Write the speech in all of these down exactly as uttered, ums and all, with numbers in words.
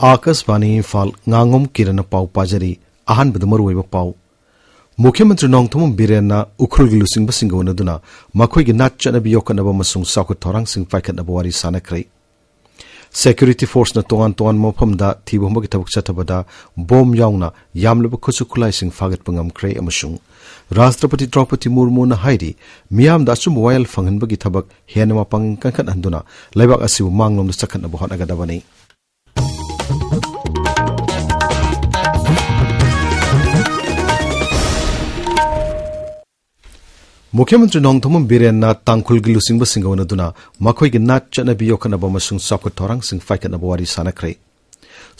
ꯑꯥꯀꯥꯁꯕꯥꯅꯤ ꯏꯝꯐꯥꯜ, ꯉꯥꯉꯣꯝ ꯀꯤꯔꯟꯅ ꯄꯥꯎ ꯄꯥꯖꯔꯤ꯫ ꯑꯍꯥꯟꯕꯗ ꯃꯔꯨꯑꯣꯏꯕ ꯄꯥꯎ꯫ ꯃꯨꯈ꯭ꯌ ꯃꯟꯇ꯭ꯔꯤ ꯅꯣꯡꯊꯣꯝꯕꯝ ꯕꯤꯔꯦꯟꯅ ꯎꯈ꯭ꯔꯨꯜꯒꯤ ꯂꯨꯆꯤꯡꯕꯁꯤꯡꯒ ꯎꯅꯗꯨꯅ ꯃꯈꯣꯏꯒꯤ ꯅꯥꯠ ꯆꯠꯅꯕꯤ ꯌꯣꯛꯈꯠꯅꯕ ꯑꯃꯁꯨꯡ ꯆꯥꯎꯈꯠ ꯊꯧꯔꯥꯡꯁꯤꯡ ꯄꯥꯏꯈꯠꯅꯕ ꯋꯥꯔꯤ ꯁꯥꯅꯈ꯭ꯔꯦ꯫ ꯁꯦꯀ꯭ꯌꯨꯔꯤꯇꯤ ꯐꯣꯔꯁꯅ ꯇꯣꯉꯥꯟ ꯇꯣꯉꯥꯟꯕ ꯃꯐꯝꯗ ꯊꯤꯕ ꯍꯨꯝꯕꯒꯤ ꯊꯕꯛ ꯆꯠꯊꯕꯗ ꯕꯣꯝ ꯌꯥꯎꯅ ꯌꯥꯝꯂꯕ ꯈꯨꯠꯁꯨ ꯈꯨꯠꯂꯥꯏꯁꯤꯡ ꯐꯥꯒꯠꯄ ꯉꯝꯈ꯭ꯔꯦ ꯑꯃꯁꯨꯡ ꯔꯥꯁꯇ꯭ꯔꯄꯇꯤ ꯗ꯭ꯔꯧꯄꯗꯤ ꯃꯨꯔꯃꯨꯅ ꯍꯥꯏꯔꯤ, ꯃꯤꯌꯥꯝꯗ ꯑꯆꯨꯝꯕ ꯋꯥꯌꯦꯜ ꯐꯪꯍꯟꯕꯒꯤ ꯊꯕꯛ ꯍꯦꯟꯅ ꯃꯄꯥꯡꯒꯜ ꯀꯟꯈꯠꯍꯟꯗꯨꯅ ꯂꯩꯕꯥꯛ ꯑꯁꯤꯕꯨ ꯃꯥꯡꯂꯣꯝꯗ ꯆꯠꯈꯠꯅꯕ ꯍꯣꯠꯅꯒꯗꯕꯅꯤ꯫ ꯃꯨꯈ꯭ꯌ ꯃꯟꯇ꯭ꯔꯤ ꯅꯣꯡꯊꯣꯝꯕꯝ ꯕꯤꯔꯦꯟꯅ ꯇꯥꯡꯈꯨꯜꯒꯤ ꯂꯨꯆꯤꯡꯕꯁꯤꯡꯒ ꯎꯅꯗꯨꯅ ꯃꯈꯣꯏꯒꯤ ꯅꯥꯠ ꯆꯠꯅꯕꯤ ꯌꯣꯛꯈꯠꯅꯕ ꯑꯃꯁꯨꯡ ꯆꯥꯎꯈꯠ ꯊꯧꯔꯥꯡꯁꯤꯡ ꯄꯥꯏꯈꯠꯅꯕ ꯋꯥꯔꯤ ꯁꯥꯅꯈ꯭ꯔꯦ꯫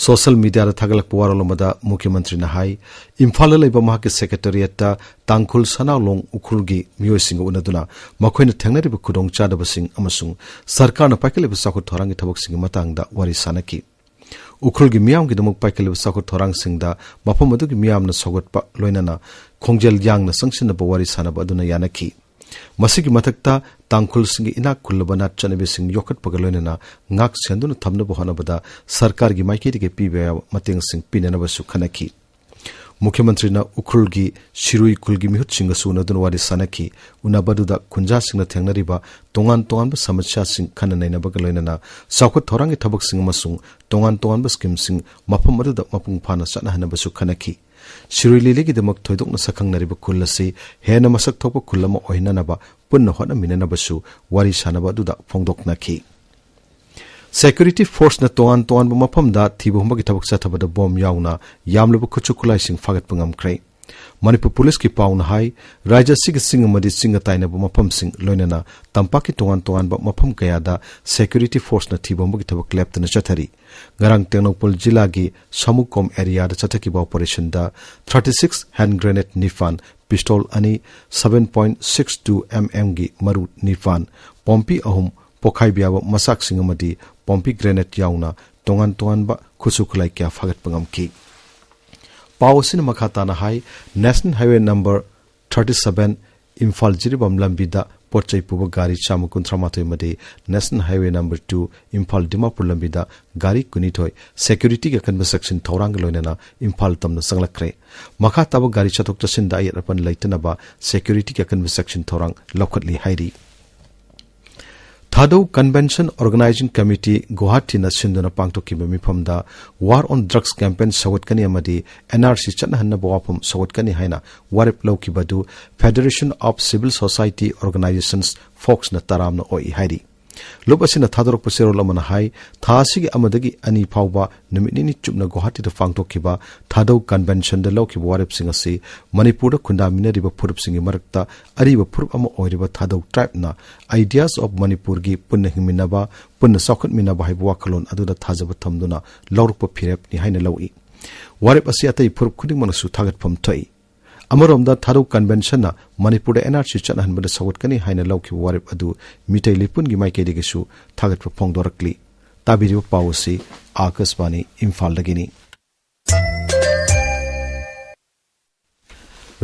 ꯁꯣꯁꯤꯌꯦꯜ ꯃꯤꯗꯤꯌꯥꯗ ꯊꯥꯒꯠꯂꯛꯄ ꯋꯥꯔꯣꯜ ꯑꯃꯗ ꯃꯨꯈ꯭ꯌ ꯃꯟꯇ꯭ꯔꯤꯅ ꯍꯥꯏ, ꯏꯝꯐꯥꯜꯗ ꯂꯩꯕ ꯃꯍꯥꯛꯀꯤ ꯁꯦꯀ꯭ꯔꯦꯇꯔꯤꯌꯦꯠꯇ ꯇꯥꯡꯈꯨꯜ ꯁꯅꯥꯂꯣꯡ ꯎꯈ꯭ꯔꯨꯜꯒꯤ ꯃꯤꯑꯣꯏꯁꯤꯡꯒ ꯎꯅꯗꯨꯅ ꯃꯈꯣꯏꯅ ꯊꯦꯡꯅꯔꯤꯕ ꯈꯨꯗꯣꯡꯆꯥꯗꯕꯁꯤꯡ ꯑꯃꯁꯨꯡ ꯁꯔꯀꯥꯔꯅ ꯄꯥꯏꯈꯠꯂꯤꯕ ꯆꯥꯎꯈꯠ ꯊꯧꯔꯥꯡꯒꯤ ꯊꯕꯛꯁꯤꯡꯒꯤ ꯃꯇꯥꯡꯗ ꯋꯥꯔꯤ ꯁꯥꯅꯈꯤ꯫ ꯎꯈ꯭ꯔꯨꯜꯒꯤ ꯃꯤꯌꯥꯝꯒꯤꯗꯃꯛ ꯄꯥꯏꯈꯠꯂꯤꯕ ꯆꯥꯎꯈꯠ ꯊꯧꯔꯥꯡꯁꯤꯡꯗ ꯃꯐꯝ ꯑꯗꯨꯒꯤ ꯃꯤꯌꯥꯝꯅ ꯁꯧꯒꯠꯄ ꯂꯣꯏꯅꯅ ꯈꯣꯡꯖꯦꯜ ꯌꯥꯡꯅ ꯆꯪꯁꯤꯟꯅꯕ ꯋꯥꯔꯤ ꯁꯥꯅꯕ ꯑꯗꯨꯅ ꯌꯥꯅꯈꯤ꯫ ꯃꯁꯤꯒꯤ ꯃꯊꯛꯇ ꯇꯥꯡꯈꯨꯜꯁꯤꯡꯒꯤ ꯏꯅꯥꯛ ꯈꯨꯜꯂꯕ ꯅꯥꯠ ꯆꯠꯅꯕꯤꯁꯤꯡ ꯌꯣꯛꯈꯠꯄꯒ ꯂꯣꯏꯅꯅ ꯉꯥꯛ ꯁꯦꯟꯗꯨꯅ ꯊꯝꯅꯕ ꯍꯣꯠꯅꯕꯗ ꯁꯔꯀꯥꯔꯒꯤ ꯃꯥꯏꯀꯩꯗꯒꯤ ꯄꯤꯕ ꯌꯥꯕ ꯃꯇꯦꯡꯁꯤꯡ ꯄꯤꯅꯅꯕꯁꯨ ꯈꯟꯅꯈꯤ꯫ ꯃꯨꯈ꯭ꯌ ꯃꯟꯇ꯭ꯔꯤꯅ ꯎꯈ꯭ꯔꯨꯜꯒꯤ ꯁꯤꯔꯨꯏ ꯈꯨꯜꯒꯤ ꯃꯤꯍꯨꯠꯁꯤꯡꯒꯁꯨ ꯎꯅꯗꯨꯅ ꯋꯥꯔꯤ ꯁꯥꯅꯈꯤ꯫ ꯎꯅꯕ ꯑꯗꯨꯗ ꯈꯨꯟꯖꯥꯁꯤꯡꯅ ꯊꯦꯡꯅꯔꯤꯕ ꯇꯣꯉꯥꯟ ꯇꯣꯉꯥꯟꯕ ꯁꯃꯁ꯭ꯌꯥꯁꯤꯡ ꯈꯟꯅ ꯅꯩꯅꯕꯒ ꯂꯣꯏꯅꯅ ꯆꯥꯎꯈꯠ ꯊꯧꯔꯥꯡꯒꯤ ꯊꯕꯛꯁꯤꯡ ꯑꯃꯁꯨꯡ ꯇꯣꯉꯥꯟ ꯇꯣꯉꯥꯟꯕ ꯁ꯭ꯀꯤꯝꯁꯤꯡ ꯃꯐꯝ ꯑꯗꯨꯗ ꯃꯄꯨꯡ ꯐꯥꯅ ꯆꯠꯅꯍꯟꯅꯕꯁꯨ ꯈꯟꯅꯈꯤ꯫ ꯁꯤꯔꯨꯏ ꯂꯤꯂꯤꯒꯤꯗꯃꯛ ꯊꯣꯏꯗꯣꯛꯅ ꯁꯛꯈꯪꯅꯔꯤꯕ ꯈꯨꯜ ꯑꯁꯤ ꯍꯦꯟꯅ ꯃꯁꯛ ꯊꯣꯛꯄ ꯈꯨꯜ ꯑꯃ ꯑꯣꯏꯍꯟꯅꯅꯕ ꯄꯨꯟꯅ ꯍꯣꯠꯅꯃꯤꯟꯅꯅꯕꯁꯨ ꯋꯥꯔꯤ ꯁꯥꯅꯕ ꯑꯗꯨꯗ ꯐꯣꯡꯗꯣꯛꯅꯈꯤ꯫ ꯁꯦꯀ꯭ꯌꯨꯔꯤꯇꯤ ꯐꯣꯔꯁꯅ ꯇꯣꯉꯥꯟ ꯇꯣꯉꯥꯟꯕ ꯃꯐꯝꯗ ꯊꯤꯕ ꯍꯨꯝꯕꯒꯤ ꯊꯕꯛ ꯆꯠꯊꯕꯗ ꯕꯣꯝ ꯌꯥꯎꯅ ꯌꯥꯝꯂꯕ ꯈꯨꯠꯁꯨ ꯈꯨꯠꯂꯥꯏꯁꯤꯡ ꯐꯥꯒꯠꯄ ꯉꯝꯈ꯭ꯔꯦ꯫ ꯃꯅꯤꯄꯨꯔ ꯄꯨꯂꯤꯁꯀꯤ ꯄꯥꯎꯅ ꯍꯥꯏ, ꯔꯥꯖ꯭ꯌ ꯑꯁꯤꯒꯤ ꯆꯤꯡ ꯑꯃꯗꯤ ꯆꯤꯡ ꯑꯇꯥꯏꯅꯕ ꯃꯐꯝꯁꯤꯡ, ꯂꯣꯏꯅꯅ ꯇꯝꯄꯥꯛꯀꯤ ꯇꯣꯉꯥꯟ ꯇꯣꯉꯥꯟꯕ ꯃꯐꯝ ꯀꯌꯥꯗ ꯁꯦꯀ꯭ꯌꯨꯔꯤꯇꯤ ꯐꯣꯔꯁꯅ ꯊꯤꯕ ꯍꯨꯝꯕꯒꯤ ꯊꯕꯛ ꯂꯦꯞꯇꯅ ꯆꯠꯊꯔꯤ꯫ ꯉꯔꯥꯡ ꯇꯦꯡꯅꯧꯄꯜ ꯖꯤꯂꯥꯒꯤ ꯁꯃꯨꯀꯣꯝ ꯑꯦꯔꯤꯌꯥꯗ ꯆꯠꯊꯈꯤꯕ ꯑꯣꯄꯔꯦꯁꯟꯗ ꯊꯥꯔꯇꯤ ꯁꯤꯛꯁ ꯍꯦꯟ ꯒ꯭ꯔꯦꯅꯦꯗ ꯅꯤꯄꯥꯟ, ꯄꯤꯁꯇꯣꯜ ꯑꯅꯤ, seven point six two MM ꯒꯤ ꯃꯔꯨ ꯅꯤꯄꯥꯟ, ꯄꯣꯝꯄꯤ ꯑꯍꯨꯝ, ꯄꯣꯈꯥꯏꯕ ꯌꯥꯕ ꯃꯆꯥꯛꯁꯤꯡ ꯑꯃꯗꯤ ꯄꯣꯝꯄꯤ ꯒ꯭ꯔꯦꯅꯦꯗ ꯌꯥꯎꯅ ꯇꯣꯉꯥꯟ ꯇꯣꯉꯥꯟꯕ ꯈꯨꯠꯁꯨ ꯈꯨꯠꯂꯥꯏ ꯀꯌꯥ ꯐꯥꯒꯠꯄ ꯉꯝꯈꯤ꯫ ꯄꯥꯎ ꯑꯁꯤꯅ ꯃꯈꯥ ꯇꯥꯅ ꯍꯥꯏ, national highway number thirty seven Imphal Jiribam ꯂꯝꯕꯤꯗ ꯄꯣꯠ ꯆꯩ ꯄꯨꯕ ꯒꯥꯔꯤ ꯆꯥꯝꯃ ꯀꯨꯟꯊ꯭ꯔꯥ ꯃꯥꯊꯣꯏ ꯑꯃꯗꯤ National Highway number two, Imphal Dimapur ꯂꯝꯕꯤꯗ ꯒꯥꯔꯤ ꯀꯨꯟꯅꯤꯊꯣꯏ security ꯒꯤ ꯑꯀꯟꯕ section ꯊꯧꯔꯥꯡꯒ ꯂꯣꯏꯅꯅ ꯏꯝꯐꯥꯜ ꯇꯝꯅ ꯆꯪꯂꯛꯈ꯭ꯔꯦ꯫ ꯃꯈꯥ ꯇꯥꯕ ꯒꯥꯔꯤ ꯆꯠꯊꯣꯛ ꯆꯠꯁꯤꯟꯗ ꯑꯌꯦꯠ ꯑꯄꯟ ꯂꯩꯇꯅꯕ security ꯒꯤ ꯑꯀꯟꯕ section ꯊꯧꯔꯥꯡ ꯂꯧꯈꯠꯂꯤ ꯍꯥꯏꯔꯤ꯫ ꯊꯥꯗꯧ Convention Organizing Committee ꯒꯨꯋꯥꯍꯥꯇꯤꯅ ꯁꯤꯟꯗꯨꯅ ꯄꯥꯡꯊꯣꯛꯈꯤꯕ ꯃꯤꯐꯝꯗ War on Drugs campaign ꯁꯧꯒꯠꯀꯅꯤ ꯑꯃꯗꯤ N R C ꯆꯠꯅꯍꯟꯅꯕ ꯋꯥꯐꯝ ꯁꯧꯒꯠꯀꯅꯤ ꯍꯥꯏꯅ ꯋꯥꯔꯦꯞ ꯂꯧꯈꯤꯕ ꯑꯗꯨ Federation of Civil Society Organizations, ꯐꯣꯛꯁꯅ ꯇꯔꯥꯝꯅ ꯑꯣꯛꯏ ꯍꯥꯏꯔꯤ꯫ ꯂꯨꯞ ꯑꯁꯤꯅ ꯊꯥꯗꯣꯔꯛꯄ ꯆꯦꯔꯣꯜ ꯑꯃꯅ ꯍꯥꯏ, ꯊꯥ ꯑꯁꯤꯒꯤ ꯑꯃꯗꯒꯤ ꯑꯅꯤ ꯐꯥꯎꯕ ꯅꯨꯃꯤꯠ ꯅꯤꯅꯤ ꯆꯨꯞꯅ ꯒꯨꯋꯥꯍꯥꯇꯤꯗ ꯄꯥꯡꯊꯣꯛꯈꯤꯕ ꯊꯥꯗꯧ Convention ꯗ ꯂꯧꯈꯤꯕ ꯋꯥꯔꯦꯞꯁꯤꯡ ꯑꯁꯤ ꯃꯅꯤꯄꯨꯔꯗ ꯈꯨꯟꯗꯥꯃꯤꯟꯅꯔꯤꯕ ꯐꯨꯔꯨꯞꯁꯤꯡꯒꯤ ꯃꯔꯛꯇ ꯑꯔꯤꯕ ꯐꯨꯔꯨꯞ ꯑꯃ ꯑꯣꯏꯔꯤꯕ ꯊꯥꯗꯧ tribe ꯅ Ideas of ꯃꯅꯤꯄꯨꯔꯒꯤ ꯄꯨꯟꯅ ꯍꯤꯡꯃꯤꯟꯅꯕ, ꯄꯨꯟꯅ ꯆꯥꯎꯈꯠꯃꯤꯟꯅꯕ ꯍꯥꯏꯕ ꯋꯥꯈꯜꯂꯣꯟ ꯑꯗꯨꯗ ꯊꯥꯖꯕ ꯊꯝꯗꯨꯅ ꯂꯧꯔꯛꯄ ꯐꯤꯔꯦꯞꯅꯤ ꯍꯥꯏꯅ ꯂꯧꯏ꯫ ꯋꯥꯔꯦꯞ ꯑꯁꯤ ꯑꯇꯩ ꯐꯨꯔꯨꯞ ꯈꯨꯗꯤꯡꯃꯛꯅꯁꯨ ꯊꯥꯒꯠꯐꯝ ꯊꯣꯛꯏ꯫ ꯑꯃꯔꯣꯝꯗ ꯊꯥꯗꯧ Convention ꯅ ꯃꯅꯤꯄꯨꯔꯗ N R C ꯆꯠꯅꯍꯟꯕꯗ ꯁꯧꯒꯠꯀꯅꯤ ꯍꯥꯏꯅ ꯂꯧꯈꯤꯕ ꯋꯥꯔꯦꯞ ꯑꯗꯨ ꯃꯤꯇꯩ ꯂꯤꯄꯨꯟꯒꯤ ꯃꯥꯏꯀꯩꯗꯒꯤꯁꯨ ꯊꯥꯒꯠꯄ ꯐꯣꯡꯗꯣꯔꯛꯂꯤ꯫ ꯇꯥꯕꯤꯔꯤꯕ ꯄꯥꯎ ꯑꯁꯤ ꯑꯥꯀꯥꯁꯕꯥꯅꯤ ꯏꯝꯐꯥꯜꯗꯒꯤꯅꯤ꯫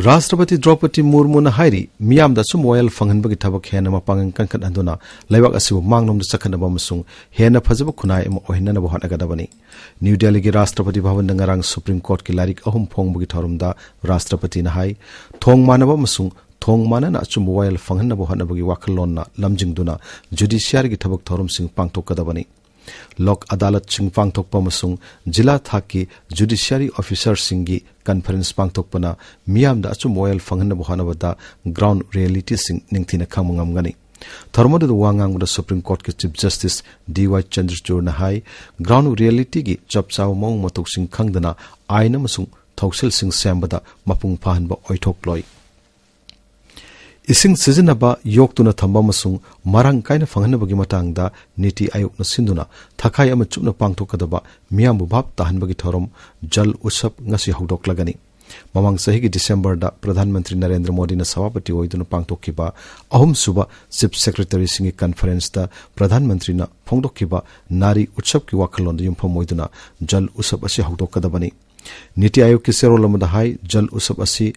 ꯔꯥꯁꯇ꯭ꯔꯄꯇꯤ ꯗ꯭ꯔꯧꯄꯗꯤ ꯃꯨꯔꯃꯨꯅ ꯍꯥꯏꯔꯤ, ꯃꯤꯌꯥꯝꯗ ꯑꯆꯨꯝꯕ ꯋꯥꯌꯦꯜ ꯐꯪꯍꯟꯕꯒꯤ ꯊꯕꯛ ꯍꯦꯟꯅ ꯃꯄꯥꯡꯒꯜ ꯀꯟꯈꯠꯍꯟꯗꯨꯅ ꯂꯩꯕꯥꯛ ꯑꯁꯤꯕꯨ ꯃꯥꯡꯂꯣꯝꯗ ꯆꯠꯈꯠꯅꯕ ꯑꯃꯁꯨꯡ ꯍꯦꯟꯅ ꯐꯖꯕ ꯈꯨꯟꯅꯥꯏ ꯑꯃ ꯑꯣꯏꯍꯟꯅꯅꯕ ꯍꯣꯠꯅꯒꯗꯕꯅꯤ꯫ ꯅ꯭ꯌꯨ ꯗꯦꯜꯂꯤꯒꯤ ꯔꯥꯁꯇ꯭ꯔꯄꯇꯤ ꯚꯕꯟꯗ ꯉꯔꯥꯡ ꯁꯨꯄ꯭ꯔꯤꯝ ꯀꯣꯔꯠꯀꯤ ꯂꯥꯏꯔꯤꯛ ꯑꯍꯨꯝ ꯐꯣꯡꯕꯒꯤ ꯊꯧꯔꯝꯗ ꯔꯥꯁꯇ꯭ꯔꯄꯇꯤꯅ ꯍꯥꯏ, ꯊꯣꯡ ꯃꯥꯟꯅꯕ ꯑꯃꯁꯨꯡ ꯊꯣꯡ ꯃꯥꯟꯅꯅ ꯑꯆꯨꯝꯕ ꯋꯥꯌꯦꯜ ꯐꯪꯍꯟꯅꯕ ꯍꯣꯠꯅꯕꯒꯤ ꯋꯥꯈꯜꯂꯣꯟꯅ ꯂꯝꯖꯤꯡꯗꯨꯅ ꯖꯨꯗꯤꯁꯤꯌꯥꯔꯤꯒꯤ ꯊꯕꯛ ꯊꯧꯔꯝꯁꯤꯡ ꯄꯥꯡꯊꯣꯛꯀꯗꯕꯅꯤ꯫ ꯂꯣꯛ ꯑꯗꯥꯂꯠꯁꯤꯡ ꯄꯥꯡꯊꯣꯛꯄ ꯑꯃꯁꯨꯡ ꯖꯤꯂꯥ ꯊꯥꯛꯀꯤ ꯖꯨꯗꯤꯁꯤꯌꯥꯔꯤ ꯑꯣꯐꯤꯁꯥꯔꯁꯤꯡꯒꯤ ꯀꯟꯐꯔꯦꯟꯁ ꯄꯥꯡꯊꯣꯛꯄꯅ ꯃꯤꯌꯥꯝꯗ ꯑꯆꯨꯝꯕ ꯋꯥꯌꯦꯜ ꯐꯪꯍꯟꯅꯕ ꯍꯣꯠꯅꯕꯗ ꯒ꯭ꯔꯥꯎꯟ ꯔꯤꯌꯦꯂꯤꯇꯤꯁꯤꯡ ꯅꯤꯡꯊꯤꯅ ꯈꯪꯕ ꯉꯝꯒꯅꯤ꯫ ꯊꯧꯔꯝ ꯑꯗꯨꯗ ꯋꯥ ꯉꯥꯡꯕꯗ ꯁꯨꯄ꯭ꯔꯤꯝ ꯀꯣꯔꯠꯀꯤ ꯆꯤꯐ ꯖꯁꯇꯤꯁ ꯗꯤ ꯋꯥꯏ ꯆꯟꯗ꯭ꯔꯆꯨꯔꯅ ꯍꯥꯏ, ꯒ꯭ꯔꯥꯎꯟ ꯔꯤꯌꯦꯂꯤꯇꯤꯒꯤ ꯆꯞ ꯆꯥꯕ ꯃꯑꯣꯡ ꯃꯇꯧꯁꯤꯡ ꯈꯪꯗꯅ ꯑꯥꯏꯟ ꯑꯃꯁꯨꯡ ꯊꯧꯁꯤꯜꯁꯤꯡ ꯁꯦꯝꯕꯗ ꯃꯄꯨꯡ ꯐꯥꯍꯟꯕ ꯑꯣꯏꯊꯣꯛꯂꯣꯏ꯫ ꯏꯁꯤꯡ ꯁꯤꯖꯤꯟꯅꯕ ꯌꯣꯛꯇꯨꯅ ꯊꯝꯕ ꯑꯃꯁꯨꯡ ꯃꯔꯥꯡ ꯀꯥꯏꯅ ꯐꯪꯍꯟꯅꯕꯒꯤ ꯃꯇꯥꯡꯗ ꯅꯤꯇꯤ ꯑꯥꯌꯣꯒꯅ ꯁꯤꯟꯗꯨꯅ ꯊꯥꯈꯥꯏ ꯑꯃ ꯆꯨꯞꯅ ꯄꯥꯡꯊꯣꯛꯀꯗꯕ ꯃꯤꯌꯥꯝꯕꯨ ꯚꯥꯞ ꯇꯥꯍꯟꯕꯒꯤ ꯊꯧꯔꯝ ꯖꯜ ꯎꯠꯁꯕ ꯉꯁꯤ ꯍꯧꯗꯣꯛꯂꯒꯅꯤ꯫ ꯃꯃꯥꯡ ꯆꯍꯤꯒꯤ ꯗꯤꯁꯦꯝꯕꯔꯗ ꯄ꯭ꯔꯙꯥꯟ ꯃꯟꯇ꯭ꯔꯤ ꯅꯔꯦꯟꯗ꯭ꯔ ꯃꯣꯗꯤꯅ ꯁꯚꯥꯄꯇꯤ ꯑꯣꯏꯗꯨꯅ ꯄꯥꯡꯊꯣꯛꯈꯤꯕ ꯑꯍꯨꯝꯁꯨꯕ ꯆꯤꯐ ꯁꯦꯀ꯭ꯔꯦꯇꯔꯤꯁꯤꯡꯒꯤ ꯀꯟꯐꯔꯦꯟꯁꯇ ꯄ꯭ꯔꯙꯥꯟ ꯃꯟꯇ꯭ꯔꯤꯅ ꯐꯣꯡꯗꯣꯛꯈꯤꯕ ꯅꯥꯔꯤ ꯎꯠꯁꯕꯀꯤ ꯋꯥꯈꯜꯂꯣꯟꯗ ꯌꯨꯝꯐꯝ ꯑꯣꯏꯗꯨꯅ ꯖꯜ ꯎꯠꯁꯕ ꯑꯁꯤ ꯍꯧꯗꯣꯛꯀꯗꯕꯅꯤ꯫ ꯅꯤꯇꯤ ꯑꯥꯌꯣꯒꯀꯤ ꯆꯦꯔꯣꯜ ꯑꯃꯗ ꯍꯥꯏ, ꯖꯜ ꯎꯠꯁꯕ ꯑꯁꯤ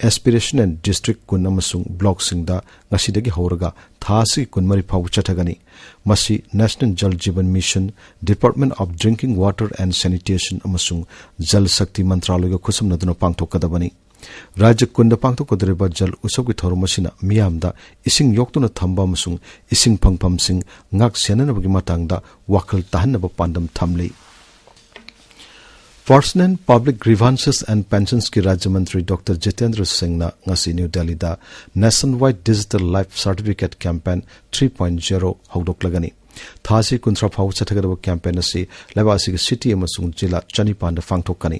ꯑꯦꯁꯄꯤꯔꯦꯁꯅꯦꯜ ꯗꯤꯁꯇ꯭ꯔꯤꯛ ꯀꯨꯟ ꯑꯃꯁꯨꯡ ꯕ꯭ꯂꯣꯛꯁꯤꯡꯗ ꯉꯁꯤꯗꯒꯤ ꯍꯧꯔꯒ ꯊꯥ ꯑꯁꯤꯒꯤ ꯀꯨꯟꯃꯔꯤ ꯐꯥꯎꯕ ꯆꯠꯊꯒꯅꯤ꯫ ꯃꯁꯤ National Jal Jeevan Mission, Department of Drinking Water and Sanitation ꯑꯃꯁꯨꯡ ꯖꯜ ꯁꯛꯇꯤ ꯃꯟꯇ꯭ꯔꯥꯂꯣꯏꯒ ꯈꯨꯠꯁꯝꯅꯗꯨꯅ ꯄꯥꯡꯊꯣꯛꯀꯗꯕꯅꯤ꯫ ꯔꯥꯖ꯭ꯌ ꯀꯨꯟꯗ ꯄꯥꯡꯊꯣꯛꯀꯗꯧꯔꯤꯕ ꯖꯜ ꯎꯠꯁꯕꯒꯤ ꯊꯧꯔꯝ ꯑꯁꯤꯅ ꯃꯤꯌꯥꯝꯗ ꯏꯁꯤꯡ ꯌꯣꯛꯇꯨꯅ ꯊꯝꯕ ꯑꯃꯁꯨꯡ ꯏꯁꯤꯡ ꯐꯪꯐꯝꯁꯤꯡ ꯉꯥꯛ ꯁꯦꯟꯅꯅꯕꯒꯤ ꯃꯇꯥꯡꯗ ꯋꯥꯈꯜ ꯇꯥꯍꯟꯅꯕ ꯄꯥꯟꯗꯝ ꯊꯝꯂꯤ꯫ Personnel, Public Grievances and Pensions ꯀꯤ ꯔꯥꯖ꯭ꯌ ꯃꯟꯇ꯭ꯔꯤ ꯗꯣꯛꯇꯔ ꯖꯤꯇꯦꯟꯗ꯭ꯔ ꯁꯤꯡꯅ ꯉꯁꯤ ꯅ꯭ꯌꯨ ꯗꯦꯜꯂꯤꯗ Nationwide Digital Life Certificate Campaign three point zero ꯍꯧꯗꯣꯛꯂꯒꯅꯤ꯫ ꯊꯥ ꯑꯁꯤ ꯀꯨꯟꯊ꯭ꯔꯥ ꯐꯥꯎꯕ ꯆꯠꯊꯒꯗꯕ ꯀꯦꯝꯄꯦꯟ ꯑꯁꯤ ꯂꯩꯕꯥꯛ ꯑꯁꯤꯒꯤ ꯁꯤꯇꯤ ꯑꯃꯁꯨꯡ ꯖꯤꯂꯥ ꯆꯅꯤꯄꯥꯟꯗ ꯄꯥꯡꯊꯣꯛꯀꯅꯤ꯫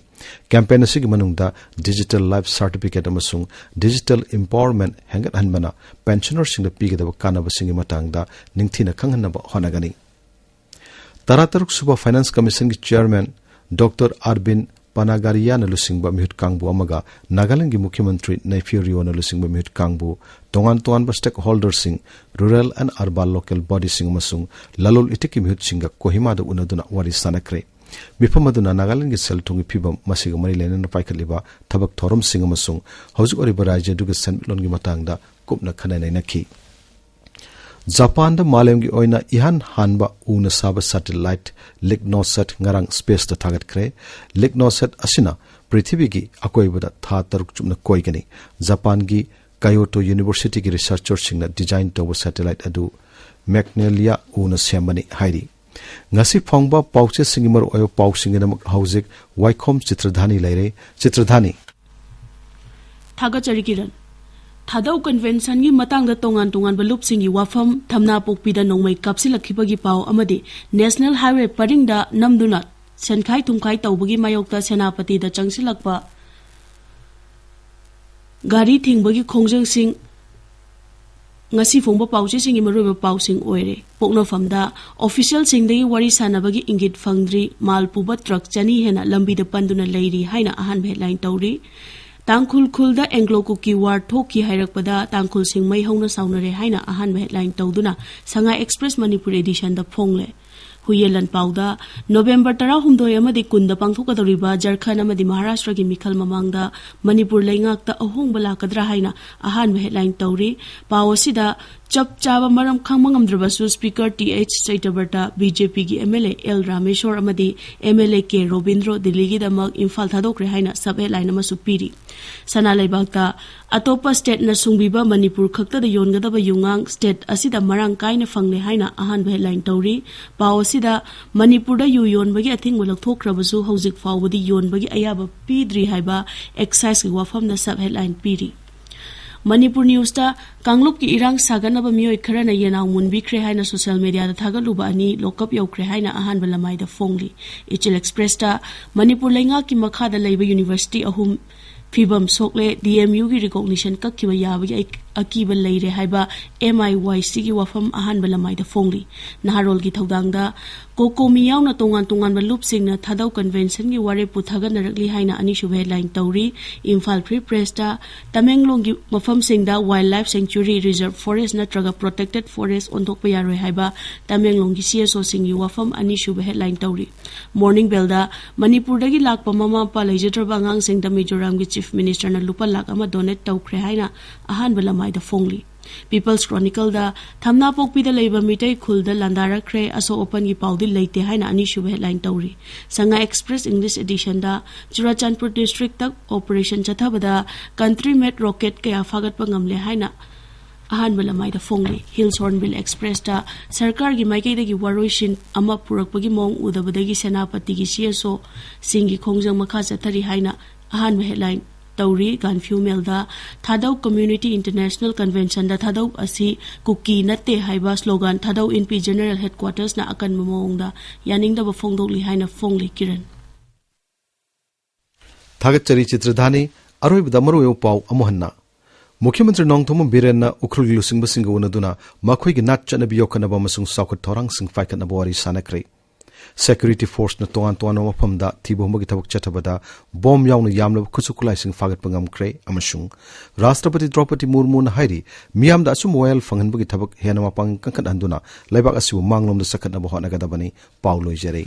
ꯀꯦꯝꯄꯦꯟ ꯑꯁꯤꯒꯤ ꯃꯅꯨꯡꯗ ꯗꯤꯖꯤꯇꯦꯜ ꯂꯥꯏꯐ ꯁꯥꯔꯇꯤꯐꯤꯀꯦꯠ ꯑꯃꯁꯨꯡ ꯗꯤꯖꯤꯇꯦꯜ ꯏꯝꯄꯥꯋꯔꯃꯦꯟ ꯍꯦꯟꯒꯠꯍꯟꯕꯅ ꯄꯦꯟꯁꯅꯔꯁꯤꯡꯗ ꯄꯤꯒꯗꯕ ꯀꯥꯟꯅꯕꯁꯤꯡꯒꯤ ꯃꯇꯥꯡꯗ ꯅꯤꯡꯊꯤꯅ ꯈꯪꯍꯟꯅꯕ ꯍꯣꯠꯅꯒꯅꯤ꯫ ꯇꯔꯥꯇꯔꯨꯛ ꯁꯨꯕ ꯐꯥꯏꯅꯥꯟꯁ ꯀꯃꯤꯁꯟꯒꯤ ꯆꯦꯌꯔꯃꯦꯟ ꯗꯣꯛꯇꯔ ꯑꯔꯕꯤꯟ ꯄꯅꯥꯒꯥꯔꯤꯌꯥꯅ ꯂꯨꯆꯤꯡꯕ ꯃꯤꯍꯨꯠ ꯀꯥꯡꯕꯨ ꯑꯃꯒ ꯅꯥꯒꯥꯂꯦꯟꯗꯒꯤ ꯃꯨꯈ꯭ꯌ ꯃꯟꯇ꯭ꯔꯤ ꯅꯩꯐꯤꯌꯨ ꯔꯤꯑꯣꯅ ꯂꯨꯆꯤꯡꯕ ꯃꯤꯍꯨꯠ ꯀꯥꯡꯕꯨ, ꯇꯣꯉꯥꯟ ꯇꯣꯉꯥꯟꯕ ꯁ꯭ꯇꯦꯛ ꯍꯣꯜꯗꯔꯁꯤꯡ, ꯔꯨꯔꯦꯜ ꯑꯦꯟ ꯑꯔꯕꯥꯟ ꯂꯣꯀꯦꯜ ꯕꯣꯗꯤꯁꯤꯡ ꯑꯃꯁꯨꯡ ꯂꯂꯣꯟ ꯏꯇꯤꯛꯀꯤ ꯃꯤꯍꯨꯠꯁꯤꯡꯒ ꯀꯣꯍꯤꯃꯥꯗ ꯎꯅꯗꯨꯅ ꯋꯥꯔꯤ ꯁꯥꯟꯅꯈ꯭ꯔꯦ꯫ ꯃꯤꯐꯝ ꯑꯗꯨꯅ ꯅꯥꯒꯥꯂꯦꯟꯗꯒꯤ ꯁꯦꯜ ꯊꯨꯝꯒꯤ ꯐꯤꯕꯝ, ꯃꯁꯤꯒ ꯃꯔꯤ ꯂꯩꯅꯅ ꯄꯥꯏꯈꯠꯂꯤꯕ ꯊꯕꯛ ꯊꯧꯔꯝꯁꯤꯡ ꯑꯃꯁꯨꯡ ꯍꯧꯖꯤꯛ ꯑꯣꯏꯔꯤꯕ ꯔꯥꯖ꯭ꯌ ꯑꯗꯨꯒꯤ ꯁꯦꯟꯃꯤꯠꯂꯣꯟꯒꯤ ꯃꯇꯥꯡꯗ ꯀꯨꯞꯅ ꯈꯟꯅ ꯅꯩꯅꯈꯤ꯫ ꯖꯄꯥꯟꯗ ꯃꯥꯂꯦꯝꯒꯤ ꯑꯣꯏꯅ ꯏꯍꯥꯟ ꯍꯥꯟꯕ ꯎꯅ ꯁꯥꯕ ꯁꯦꯇꯦꯂꯥꯏꯠ ꯂꯤꯒꯅꯣꯁꯦꯠ ꯉꯔꯥꯡ ꯁ꯭ꯄꯦꯁꯇ ꯊꯥꯒꯠꯈ꯭ꯔꯦ꯫ ꯂꯤꯒꯅꯣꯁꯦꯠ ꯑꯁꯤꯅ ꯄ꯭ꯔꯤꯊꯤꯕꯤꯒꯤ ꯑꯀꯣꯏꯕꯗ ꯊꯥ ꯇꯔꯨꯛ ꯆꯨꯞꯅ ꯀꯣꯏꯒꯅꯤ꯫ ꯖꯄꯥꯟꯒꯤ ꯀꯌꯣꯇꯣ ꯌꯨꯅꯤꯚꯔꯁꯤꯇꯤꯒꯤ ꯔꯤꯁꯔꯆꯔꯁꯤꯡꯅ ꯗꯤꯖꯥꯏꯟ ꯇꯧꯕ ꯁꯦꯇꯦꯂꯥꯏꯠ ꯑꯗꯨ ꯃꯦꯒꯅꯦꯂꯤꯌꯥ ꯎꯅ ꯁꯦꯝꯕꯅꯤ ꯍꯥꯏꯔꯤ꯫ ꯉꯁꯤ ꯐꯣꯡꯕ ꯄꯥꯎꯆꯦꯁꯤꯡꯒꯤ ꯃꯔꯨꯑꯣꯏꯕ ꯄꯥꯎꯁꯤꯡꯒꯤꯗꯃꯛ ꯍꯧꯖꯤꯛ ꯋꯥꯏꯈꯣꯝ ꯆꯤꯇ꯭ꯔꯙꯥꯅꯤ ꯂꯩꯔꯦ꯫ ꯆꯤꯇ꯭ꯔꯙꯥꯅꯤ꯫ ꯊꯥꯒꯠꯆꯔꯤ ꯀꯤꯔꯟ꯫ ꯊꯥꯗꯧ ꯀꯟꯚꯦꯟꯁꯟꯒꯤ ꯃꯇꯥꯡꯗ ꯇꯣꯉꯥꯟ ꯇꯣꯉꯥꯟꯕ ꯂꯨꯞꯁꯤꯡꯒꯤ ꯋꯥꯐꯝ, ꯊꯝꯅꯥꯄꯣꯛꯄꯤꯗ ꯅꯣꯡꯃꯩ ꯀꯥꯞꯁꯤꯜꯂꯛꯈꯤꯕꯒꯤ ꯄꯥꯎ ꯑꯃꯗꯤ ꯅꯦꯁꯅꯦꯜ ꯍꯥꯏꯋꯦ ꯄꯔꯤꯡꯗ ꯅꯝꯗꯨꯅ ꯁꯦꯟꯈꯥꯏ ꯊꯨꯝꯈꯥꯏ ꯇꯧꯕꯒꯤ ꯃꯥꯌꯣꯛꯇ ꯁꯦꯅꯥꯄꯇꯤꯗ ꯆꯪꯁꯤꯜꯂꯛꯄ ꯒꯥꯔꯤ ꯊꯤꯡꯕꯒꯤ ꯈꯣꯡꯖꯪꯁꯤꯡ ꯉꯁꯤ ꯐꯣꯡꯕ ꯄꯥꯎꯆꯦꯁꯤꯡꯒꯤ ꯃꯔꯨꯑꯣꯏꯕ ꯄꯥꯎꯁꯤꯡ ꯑꯣꯏꯔꯦ꯫ ꯄꯣꯛꯅꯐꯝꯗ ꯑꯣꯐꯤꯁꯤꯌꯦꯜꯁꯤꯡꯗꯒꯤ ꯋꯥꯔꯤ ꯁꯥꯟꯅꯕꯒꯤ ꯏꯪꯒꯤꯠ ꯐꯪꯗ꯭ꯔꯤ, ꯃꯥꯜ ꯄꯨꯕ ꯇ꯭ꯔꯛ ꯆꯅꯤ ꯍꯦꯟꯅ ꯂꯝꯕꯤꯗ ꯄꯟꯗꯨꯅ ꯂꯩꯔꯤ ꯍꯥꯏꯅ ꯑꯍꯥꯟꯕ ꯍꯦꯗꯂꯥꯏꯟ ꯇꯧꯔꯤ꯫ ꯇꯥꯡꯈꯨꯜ ꯈꯨꯜꯗ ꯑꯦꯡꯒ꯭ꯂꯣ ꯀꯨꯀꯤ ꯋꯥꯔ ꯊꯣꯛꯈꯤ ꯍꯥꯏꯔꯛꯄꯗ ꯇꯥꯡꯈꯨꯜꯁꯤꯡ ꯃꯩ ꯍꯧꯅ ꯁꯥꯎꯅꯔꯦ ꯍꯥꯏꯅ ꯑꯍꯥꯟꯕ ꯍꯦꯗꯂꯥꯏꯟ ꯇꯧꯗꯨꯅ ꯁꯉꯥꯏ ꯑꯦꯛꯁꯄ꯭ꯔꯦꯁ ꯃꯅꯤꯄꯨꯔ ꯑꯦꯗꯤꯁꯟꯗ ꯐꯣꯡꯂꯦ꯫ ꯍꯨꯏꯌꯦꯟ ꯂꯥꯟꯄꯥꯎꯗ, ꯅꯣꯕꯦꯝꯕꯔ ꯇꯔꯥꯍꯨꯝꯗꯣꯏ ꯑꯃꯗꯤ ꯀꯨꯟꯗ ꯄꯥꯡꯊꯣꯛꯀꯗꯧꯔꯤꯕ ꯖꯔꯈꯟ ꯑꯃꯗꯤ ꯃꯍꯥꯔꯥꯁꯇ꯭ꯔꯒꯤ ꯃꯤꯈꯜ ꯃꯃꯥꯡꯗ ꯃꯅꯤꯄꯨꯔ ꯂꯩꯉꯥꯛꯇ ꯑꯍꯣꯡꯕ ꯂꯥꯛꯀꯗ꯭ꯔꯥ ꯍꯥꯏꯅ ꯑꯍꯥꯟꯕ ꯍꯦꯗꯂꯥꯏꯟ ꯇꯧꯔꯤ꯫ ꯄꯥꯎ ꯑꯁꯤꯗ ꯆꯞ ꯆꯥꯕ ꯃꯔꯝ ꯈꯪꯕ ꯉꯝꯗ꯭ꯔꯕꯁꯨ, speaker T H Satyabrata, B J ꯄꯤꯒꯤ M L A L Rameshor ꯑꯃꯗꯤ M L A K Robindro ꯗꯤꯜꯂꯤꯒꯤꯗꯃꯛ ꯏꯝꯐꯥꯜ ꯊꯥꯗꯣꯛꯈ꯭ꯔꯦ ꯍꯥꯏꯅ ꯁꯕ ꯍꯦꯗꯂꯥꯏꯟ ꯑꯃꯁꯨ ꯄꯤꯔꯤ꯫ ꯁꯅꯥ ꯂꯩꯕꯥꯛꯇ ꯑꯇꯣꯞꯄ ꯁ꯭ꯇꯦꯠꯅ ꯁꯨꯡꯕꯤꯕ ꯃꯅꯤꯄꯨꯔ ꯈꯛꯇꯗ ꯌꯣꯟꯒꯗꯕ ꯌꯨꯉꯥꯡ ꯁ꯭ꯇꯦꯠ ꯑꯁꯤꯗ ꯃꯔꯥꯡ ꯀꯥꯏꯅ ꯐꯪꯂꯦ ꯍꯥꯏꯅ ꯑꯍꯥꯟꯕ ꯍꯦꯗꯂꯥꯏꯟ ꯇꯧꯔꯤ꯫ ꯄꯥꯎ ꯑꯁꯤꯗ ꯃꯅꯤꯄꯨꯔꯗ ꯌꯨ ꯌꯣꯟꯕꯒꯤ ꯑꯊꯤꯡꯕ ꯂꯧꯊꯣꯛꯈ꯭ꯔꯕꯁꯨ ꯍꯧꯖꯤꯛ ꯐꯥꯎꯕꯗꯤ ꯌꯣꯟꯕꯒꯤ ꯑꯌꯥꯕ ꯄꯤꯗ꯭ꯔꯤ ꯍꯥꯏꯕ ꯑꯦꯛꯁꯥꯏꯖꯀꯤ ꯋꯥꯐꯝꯅ ꯁꯕ ꯍꯦꯗꯂꯥꯏꯟ ꯄꯤꯔꯤ꯫ ꯃꯅꯤꯄꯨꯔ ꯅ꯭ꯌꯨꯁꯇ ꯀꯥꯡꯂꯨꯞꯀꯤ ꯏꯔꯥꯡ ꯁꯥꯒꯠꯅꯕ ꯃꯤꯑꯣꯏ ꯈꯔꯅ ꯌꯦꯅꯥꯎ ꯃꯨꯟꯕꯤꯈ꯭ꯔꯦ ꯍꯥꯏꯅ ꯁꯣꯁꯤꯌꯦꯜ ꯃꯤꯗꯤꯌꯥꯗ ꯊꯥꯒꯠꯂꯨꯕ ꯑꯅꯤ ꯂꯣꯛꯑꯞ ꯌꯧꯈ꯭ꯔꯦ ꯍꯥꯏꯅ ꯑꯍꯥꯟꯕ ꯂꯃꯥꯏꯗ ꯐꯣꯡꯂꯤ꯫ ꯏꯆꯤꯜ ꯑꯦꯛꯁꯄ꯭ꯔꯦꯁꯇ ꯃꯅꯤꯄꯨꯔ ꯂꯩꯉꯥꯛꯀꯤ ꯃꯈꯥꯗ ꯂꯩꯕ ꯌꯨꯅꯤꯚꯔꯁꯤꯇꯤ ꯑꯍꯨꯝ ꯐꯤꯕꯝ ꯁꯣꯛꯂꯦ, ꯗꯤ ꯑꯦꯝ ꯌꯨꯒꯤ ꯔꯤꯀꯣꯛꯅꯤꯁꯟ ꯀꯛꯈꯤꯕ ꯌꯥꯕꯒꯤ ꯑꯩ-, ꯑꯀꯤꯕ ꯂꯩꯔꯦ ꯍꯥꯏꯕ ꯑꯦꯝ ꯑꯥꯏ ꯋꯥꯏ ꯁꯤꯒꯤ ꯋꯥꯐꯝ ꯑꯍꯥꯟꯕ ꯂꯃꯥꯏꯗ ꯐꯣꯡꯂꯤ꯫ ꯅꯍꯥꯔꯣꯜꯒꯤ ꯊꯧꯗꯥꯡꯗ ꯀꯣꯀꯣꯃꯤ ꯌꯥꯎꯅ ꯇꯣꯉꯥꯟ ꯇꯣꯉꯥꯟꯕ ꯂꯨꯞꯁꯤꯡꯅ ꯊꯥꯗꯧ ꯀꯟꯚꯦꯟꯁꯟꯒꯤ ꯋꯥꯔꯦꯞꯄꯨ ꯊꯥꯒꯠꯅꯔꯛꯂꯤ ꯍꯥꯏꯅ ꯑꯅꯤꯁꯨꯕ ꯍꯦꯗꯂꯥꯏꯟ ꯇꯧꯔꯤ꯫ ꯏꯝꯐꯥꯜ ꯐ꯭ꯔꯤ ꯄ꯭ꯔꯦꯁꯇ ꯇꯃꯦꯡꯂꯣꯡꯒꯤ ꯃꯐꯝꯁꯤꯡꯗ wild life sanctuary, reserve forest ꯅꯠꯇ꯭ꯔꯒ ꯄ꯭ꯔꯣꯇꯦꯛꯇꯦꯗ ꯐꯣꯔꯦꯁ ꯑꯣꯟꯊꯣꯛꯄ ꯌꯥꯔꯣꯏ ꯍꯥꯏꯕ ꯇꯃꯦꯡꯂꯣꯡꯒꯤ ꯁꯤ ꯑꯦꯁ ꯑꯣꯁꯤꯡꯒꯤ ꯋꯥꯐꯝ ꯑꯅꯤꯁꯨꯕ ꯍꯦꯗꯂꯥꯏꯟ ꯇꯧꯔꯤ꯫ ꯃꯣꯔꯅꯤꯡ ꯕꯦꯜꯗ ꯃꯅꯤꯄꯨꯔꯗꯒꯤ ꯂꯥꯛꯄ ꯃꯃꯥ ꯃꯄꯥ ꯂꯩꯖꯗ꯭ꯔꯕ ꯑꯉꯥꯡꯁꯤꯡꯗ ꯃꯤꯖꯣꯔꯥꯝꯒꯤ ꯆꯤꯐ ꯃꯤꯅꯤꯁꯇꯔꯅ ꯂꯨꯄꯥ ꯂꯥꯈ ꯑꯃ ꯗꯣꯅꯦꯠ ꯇꯧꯈ꯭ꯔꯦ ꯍꯥꯏꯅ ꯑꯍꯥꯟꯕ ꯂꯃꯥꯏꯗ ꯐꯣꯡꯂꯤ꯫ ꯄꯤꯄꯜꯁ ꯀ꯭ꯔꯣꯅꯤꯀꯜꯗ ꯊꯝꯅꯥꯄꯣꯛꯄꯤꯗ ꯂꯩꯕ ꯃꯤꯇꯩ ꯈꯨꯜꯗ ꯂꯥꯟꯗꯥꯔꯛꯈ꯭ꯔꯦ, ꯑꯁꯣꯛ ꯑꯄꯟꯒꯤ ꯄꯥꯎꯗꯤ ꯂꯩꯇꯦ ꯍꯥꯏꯅ ꯑꯅꯤꯁꯨꯕ ꯍꯦꯗꯂꯥꯏꯟ ꯇꯧꯔꯤ꯫ ꯁꯉꯥꯏ ꯑꯦꯛꯁꯄ꯭ꯔꯦꯁ ꯏꯪꯂꯤꯁ ꯑꯦꯗꯤꯁꯟꯗ ꯆꯨꯔꯥꯆꯥꯟꯄꯨꯔ ꯗꯤꯁꯇ꯭ꯔꯤꯛꯇ ꯑꯣꯄꯔꯦꯁꯟ ꯆꯠꯊꯕꯗ ꯀꯟꯇ꯭ꯔꯤ ꯃꯦꯗ ꯔꯣꯀꯦꯠ ꯀꯌꯥ ꯐꯥꯒꯠꯄ ꯉꯝꯂꯦ ꯍꯥꯏꯅ ꯑꯍꯥꯟꯕ ꯂꯃꯥꯏꯗ ꯐꯣꯡꯂꯤ꯫ ꯍꯤꯜꯁ ꯍꯣꯔꯟꯕꯤꯜ ꯑꯦꯛꯁꯄ꯭ꯔꯦꯁꯇ ꯁꯔꯀꯥꯔꯒꯤ ꯃꯥꯏꯀꯩꯗꯒꯤ ꯋꯥꯔꯣꯏꯁꯤꯟ ꯑꯃ ꯄꯨꯔꯛꯄꯒꯤ ꯃꯑꯣꯡ ꯎꯗꯕꯗꯒꯤ ꯁꯦꯅꯥꯄꯇꯤꯒꯤ ꯁꯤ ꯑꯦꯁ ꯑꯣꯁꯤꯡꯒꯤ ꯈꯣꯡꯖꯪ ꯃꯈꯥ ꯆꯠꯊꯔꯤ ꯍꯥꯏꯅ ꯑꯍꯥꯟꯕ ꯍꯦꯗꯂꯥꯏꯟ ꯇꯧꯔꯤ꯫ ꯒꯥꯟꯐ꯭ꯌꯨ ꯃꯦꯜꯗ ꯊꯥꯗꯧ ꯀꯝꯃ꯭ꯌꯨꯅꯤꯇꯤ ꯏꯟꯇꯔꯅꯦꯁꯅꯦꯜ ꯀꯟꯚꯦꯟꯁꯟꯗ ꯊꯥꯗꯧ ꯑꯁꯤ ꯀꯨꯀꯤ ꯅꯠꯇꯦ ꯍꯥꯏꯕ ꯁ꯭ꯂꯣꯒꯥꯟ ꯊꯥꯗꯧ ꯏꯟꯄꯤ ꯖꯦꯅꯔꯦꯜ ꯍꯦꯗꯀ꯭ꯋꯥꯇꯔꯁꯅ ꯑꯀꯟꯕ ꯃꯑꯣꯡꯗ ꯌꯥꯅꯤꯡꯗꯕ ꯐꯣꯡꯗꯣꯛꯂꯤ ꯍꯥꯏꯅ ꯐꯣꯡꯂꯤ꯫ ꯀꯤꯔꯟ꯫ ꯊꯥꯒꯠꯆꯔꯤ ꯆꯤꯇ꯭ꯔꯙꯥꯅꯤ꯫ ꯑꯔꯣꯏꯕꯗ ꯃꯔꯨꯑꯣꯏꯕ ꯄꯥꯎ ꯑꯃꯨꯛ ꯍꯟꯅ꯫ ꯃꯨꯈ꯭ꯌ ꯃꯟꯇ꯭ꯔꯤ ꯅꯣꯡꯊꯣꯝꯕꯝ ꯕꯤꯔꯦꯟꯅ ꯎꯈ꯭ꯔꯨꯜꯒꯤ ꯂꯨꯆꯤꯡꯕꯁꯤꯡꯒ ꯎꯅꯗꯨꯅ ꯃꯈꯣꯏꯒꯤ ꯅꯥꯠ ꯆꯠꯅꯕꯤ ꯌꯣꯛꯈꯠꯅꯕ ꯑꯃꯁꯨꯡ ꯆꯥꯎꯈꯠ ꯊꯧꯔꯥꯡꯁꯤꯡ ꯄꯥꯏꯈꯠꯅꯕ ꯋꯥꯔꯤ ꯁꯥꯅꯈ꯭ꯔꯦ꯫ Security Force ꯅ ꯇꯣꯉꯥꯟ ꯇꯣꯉꯥꯟꯕ ꯃꯐꯝꯗ ꯊꯤꯕ ꯍꯨꯝꯕꯒꯤ ꯊꯕꯛ ꯆꯠꯊꯕꯗ ꯕꯣꯝ ꯌꯥꯎꯅ ꯌꯥꯝꯂꯕ ꯈꯨꯠꯁꯨ ꯈꯨꯠꯂꯥꯏꯁꯤꯡ ꯐꯥꯒꯠꯄ ꯉꯝꯈ꯭ꯔꯦ ꯑꯃꯁꯨꯡ ꯔꯥꯁꯇ꯭ꯔꯄꯇꯤ ꯗ꯭ꯔꯧꯄꯗꯤ ꯃꯨꯔꯃꯨꯅ ꯍꯥꯏꯔꯤ, ꯃꯤꯌꯥꯝꯗ ꯑꯆꯨꯝꯕ ꯋꯥꯌꯦꯜ ꯐꯪꯍꯟꯕꯒꯤ ꯊꯕꯛ ꯍꯦꯟꯅ ꯃꯄꯥꯡꯒꯜ ꯀꯟꯈꯠꯍꯟꯗꯨꯅ ꯂꯩꯕꯥꯛ ꯑꯁꯤꯕꯨ ꯃꯥꯡꯂꯣꯝꯗ ꯆꯈꯠꯅꯕ ꯍꯣꯠꯅꯒꯗꯕꯅꯤ꯫ ꯄꯥꯎ ꯂꯣꯏꯖꯔꯦ꯫